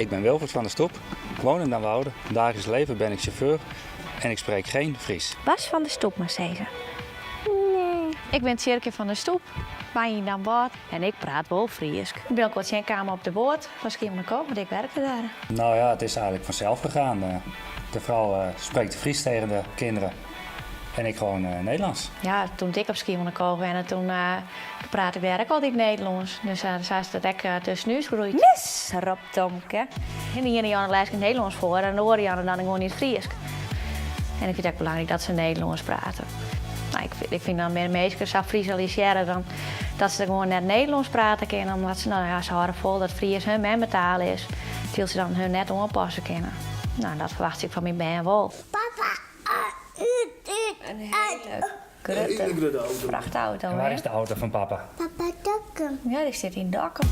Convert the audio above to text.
Ik ben Wilfred van der Stoep, woon in Damwoude. Dagelijks leven ben ik chauffeur en ik spreek geen Fries. Bas van der Stoep mar sizze. Nee. Ik bin Tsjerkje van der Stoep, wenje yn Damwâld en ik praat wol Frysk. Ik bin elkoar tsjinkaam op de boat fan Schiermonnikoog, want ik werke dêr. Nou ja, het is eigenlijk vanzelf gegaan. De vrouw spreekt Fries tegen de kinderen en ik gewoon Nederlands. Ja, toen ik op Schiermonnikoog wenne, toen prate ik dêr ek altyd Nederlânsk. Dus sa is dat ek tusken ús groeid. Mis, ropt Tomke. En de iene jûn lês ik it Nederlânsk foar en de oare jûn dan gewoan yn it Frysk. En ik fyn it ek belangryk dat se Nederlânsk prate. No, ik fyn dan mear minsken sa Frisialisearre dan dat se gewoan net Nederlânsk prate kinne, omdat se, no ja, se hâlde fol dat Frysk hun memmetaal is, wylst se dan hun net oanpasse kinne. No, dat ferwachtsje ik fan myn bern wol. Papa, In hiele grutte frachtauto. En waar is de auto fan papa? Papa Dokkum. Ja, dy stiet yn Dokkum.